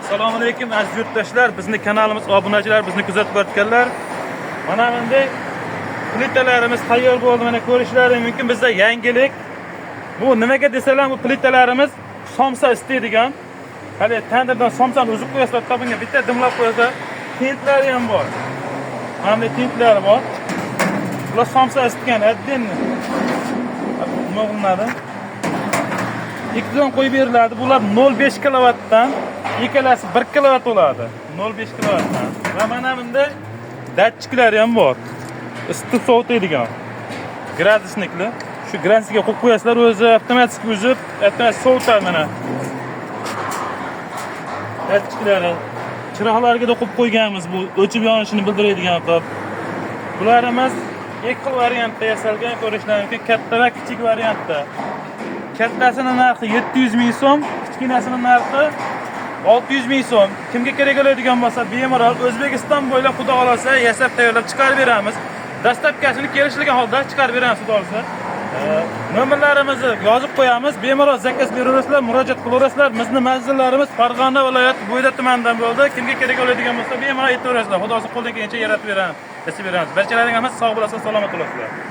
Assalomu alaykum, aziz yurtdoshlar, bizni kanalimiz obunachilar, bizni kuzatib o'tganlar. Mana bunday plitalarimiz tayyor bo'ldi. Mana ko'rishlari mumkin, bizda yangilik. Bu nimaga desalar, bu plitalarimiz somsa istaydigan. Hali tandirdan somsani uzib qo'yasizlar, bunga bitta dimlab qo'yasizlar. Tintlari ham bor. Mana bunday tintlari bor. Bular somsa isitgan, отдельно. Nima qilinadi? Ikkitadan qo'yib beriladi. Bular 0,5 kilovatdan, ikkalasi 1 kilovat bo'ladi. 0,5 kilovatdan. Va mana bunda datchiklari ham bor. Isitib sovutadigan. Градусник li. Shu градусник ka qo'yib qo'yasizlar, o'zi avtomatik uzib, avtomatik sovutadi mana. Datchiklari. Chiroqlarga da qo'yib qo'yganmiz, bu o'chib yonishini bildiradigan qilib. Bularimiz ikki xil variantda yasalgan, ko'rishlari mumkin, katta va kichik variantda. Kattasini narxi 700 ming so'm, kichkinasini narxi 600 ming so'm. Kimga kerak bo'ladigan bo'lsa, bemalol O'zbekiston bo'ylab, Xudo xolasa, yasab tayyorlab chiqarib beramiz. Доставка sini kelishilgan holda chiqarib beramiz, Xudo xolasa. Nomerlarimizni yozib qo'yamiz. Bemalol заказ beraverasizlar, murojaat qilaverasizlar. Bizni manzillarimiz Farg'ona viloyati Bo'yda tumanidan bo'ldi. Kimga kerak bo'ladigan bo'lsa, bemalol aytaverasizlar. Xudo xolasa, qo'ldan kelgancha yaratib beramiz, yasab beramiz. Barchalaringizga sog' bo'lasizlar, salomat bo'lasizlar.